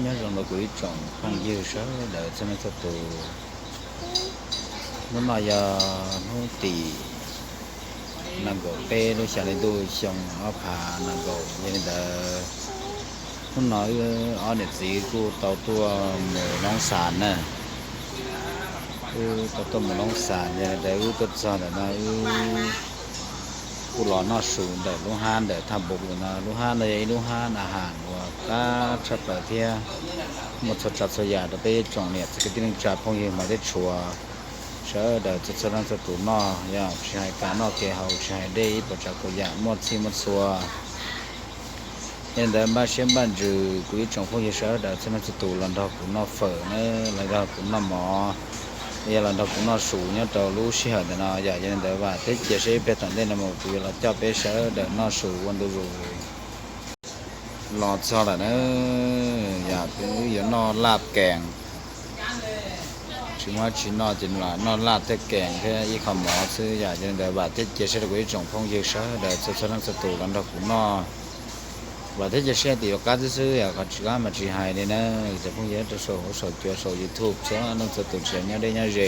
Nyob zoo rau kuv ib tsoom phooj ywg sawv daws txhua leej txhua tus. Hnub no yog hnub tim nees nkaum peb lub xya hli ntuj xyoo ob phav nees nkaum. Yog li ntawd, hnub no wb ob niam txiv kuj tau tuaj mus Loob Xas na. Wb tau tuaj mus Loob Xas, yog li ntawd wb tuaj txog ntawm no wb kuj los noj su ntawm lub hab ntawm thaj npoo no. Lub hab no yog ib lub hab na has uas qab tshaj plaws thiab muaj txhua tsav txhua yam rau peb tsoom niam txiv kwv tij neej tsa phooj ywg Hmoob teb tshua sawv daws txhua txhua leej txhua tus noj, yog tsis hais kev noj kev haus, tsis hais dej ib puas tsav puas yam, muaj txhij muaj txhua. Yog li ntawd npaj siab npaj ntsws kuv ib tsoom phooj ywg sawv daws txhua leej txhua tus los nrog kuv noj fawm na, los nrog kuv noj mov, yog los nrog kuv noj su nyob rau lub sij hawm ntawm no yom. Yog li ntawd vam thiab cia siab ib pliag tom ntej no mus kuv yuav los coj peb sawv daws noj su ua ntu zus. Los txog lawm na, yam twb yuav noj laj kees, tsis muaj tsis noj ces los noj laj thiab kees thiab ib qho mov xwb yom. Yog li ntawd vam thiab cia siab rau kuv ib tsoom phooj ywg sawv daws txhua txhua leej txhua tus los nrog kuv noj. Vam thiab cia siab tias yuav qab xwb xwb, yog qhov tsis qab mas tsis hais li na. Cov phooj ywg rau saum huab saum cua saum YouTube txhua leej txhua tus tseem nyob deb nyob ze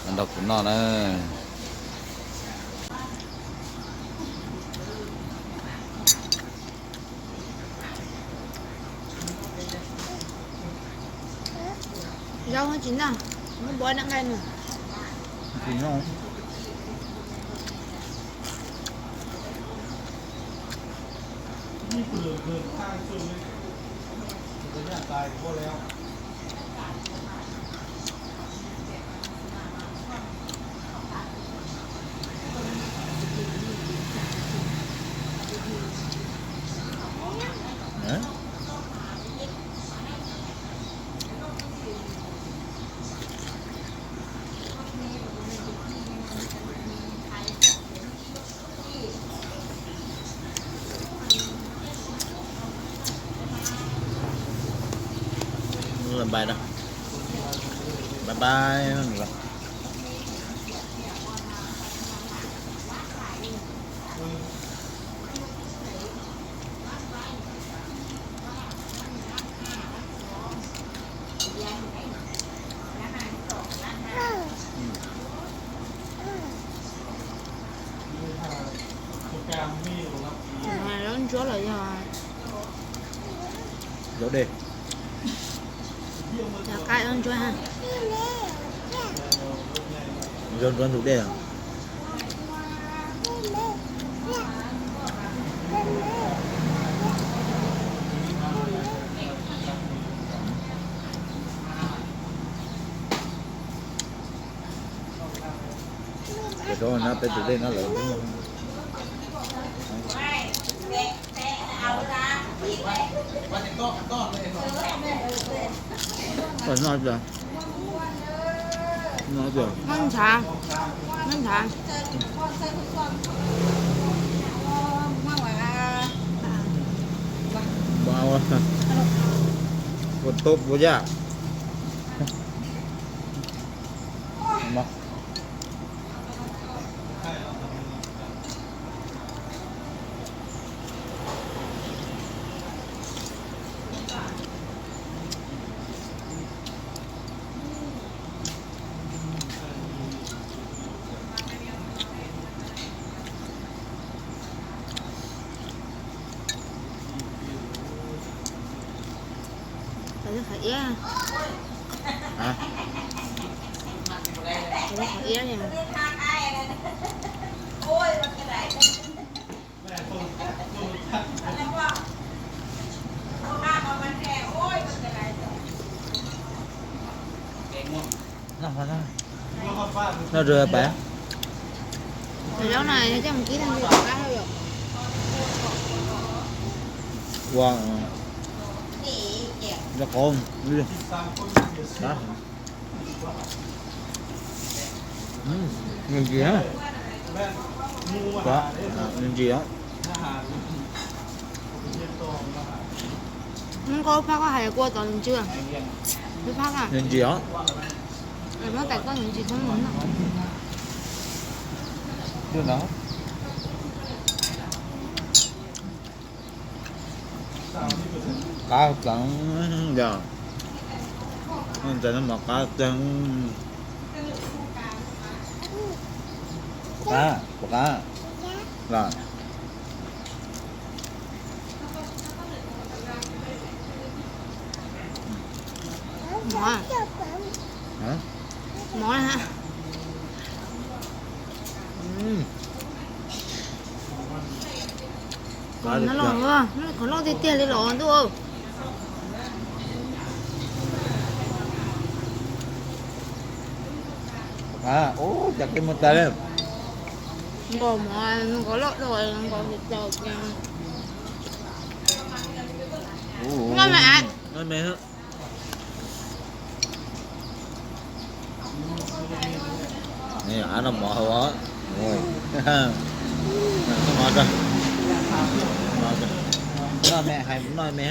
los nrog kuv noj na. Zaub tsis noj, muab npua noj nqaij no. Bye bye. Bye bye. Zaub dej. Cov qaib zaub ntsuab ha. Zaub ntsuab ntug dej. Cov zaub no peb tus dej no lawv. Noj tias, noj tias. Noj ntshav, noj ntshav. Ua tub ua yaj. Qhov iab, qhov iab. Noj rau pais. Zaub no coj mus kib tag nrho qab yom. Ua zaub qaub. Nws ntsim, nws ntsim. Nub nqaub phab koj hais kua tod nws ntsw, lub phab a. Nws ntsim os. Muab tais koj nws ntsim thoob mus no. Qab tseeb yog, ntxais noj mov qab tseeb. Puas qab, puas qab los? Mov, mov na. Qab no los, qhov loj tiag tiag li los ntuj. Ub, cas qi mus tas li. Nkaus mov, nkaus loj dua, nkaus hais tau. Noj me, noj me. Ab, noj mov hauv os. Noj mov, noj me, hais noj me.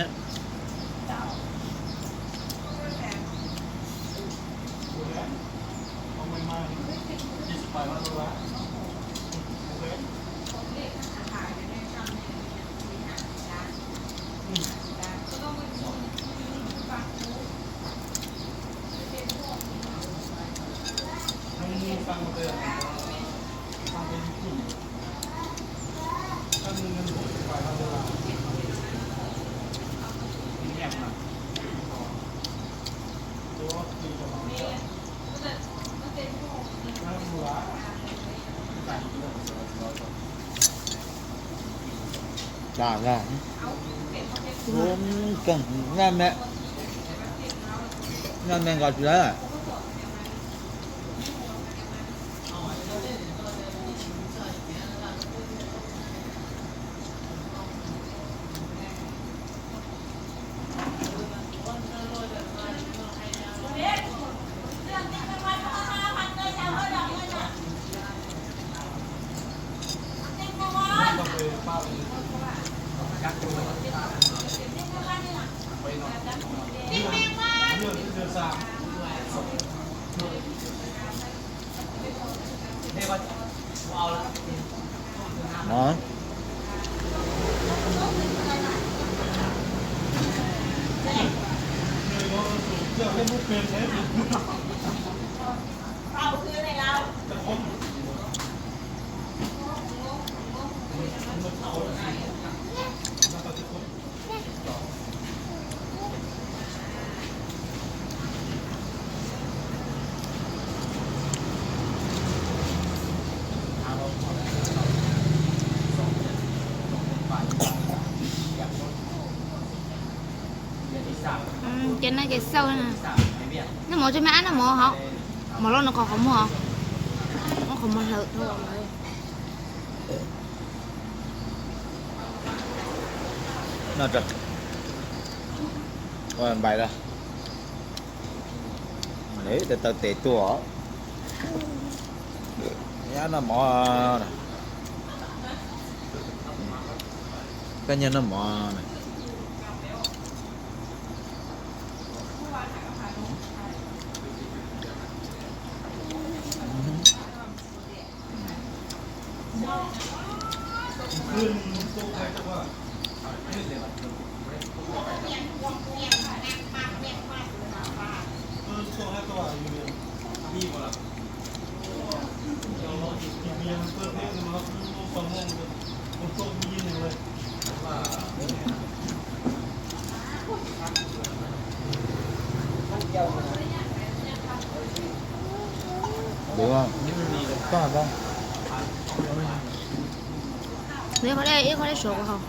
Noj me, noj me nkaus tsis tau. Ces no ces xauj na. Noj mov tsis me ab, noj mov hauv. Mov loj no qhov qhov muag, qhov muag hlawv dhau. Npais lawm. Taw tes tuaj. Ab, noj mov. Koj nyiag noj mov na. Ib qho dej, ib qho dej suav kuv haus.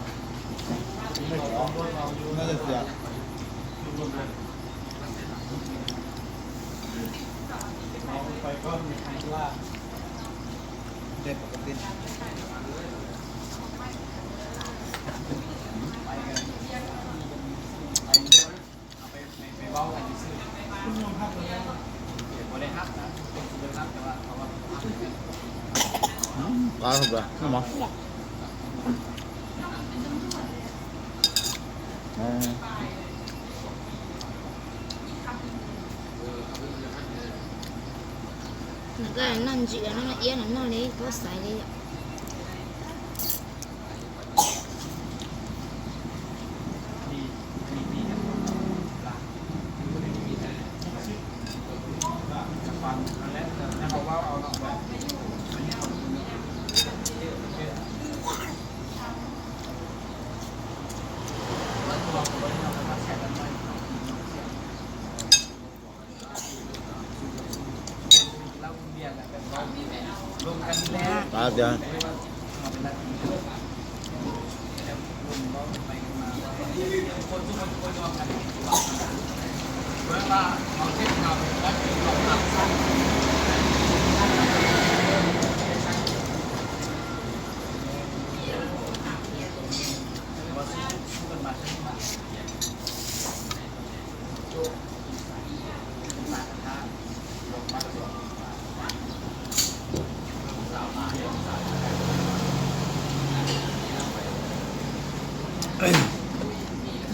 Qab, noj mov. Nws koj noj ntsim, noj iab no noj li tub xaiv li yom. tias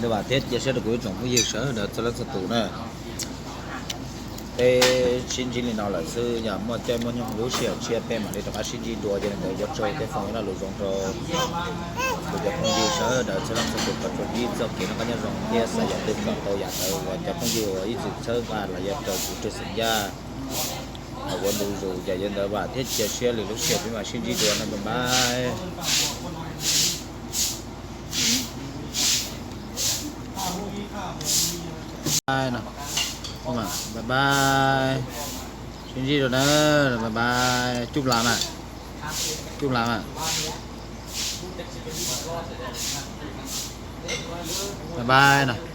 Nyob zoo thiab cia siab rau kuv ib tsoom phooj ywg sawv daws txhua leej txhua tus na. Peb sib ntsib li no lawm xwb, yog muaj caij muaj nyoog lub sij hawm tshiab peb mam li rov qab sib ntsib dua. Yog li ntawd ua tsaug thiab foom ib lo lus zoo rau kuv cov phooj ywg sawv daws txhua leej txhua tus kom tsuas ntsib txoj kev noj qab nyob zoo thiab xav yam twg kom tau yam ntawd. Uas cov phooj ywg uas ib txwm txhawb nqa los yog raws kuv Tswv Xeem Yaj ua ntu zus, yog li ntawd vam thiab cia siab li lub sij hawm peb mam sib ntsib dua na. Bye bye. Bye bye. Sib ntsib dua na. Bye bye. Cub las mas. Cub las mas. Bye bye na.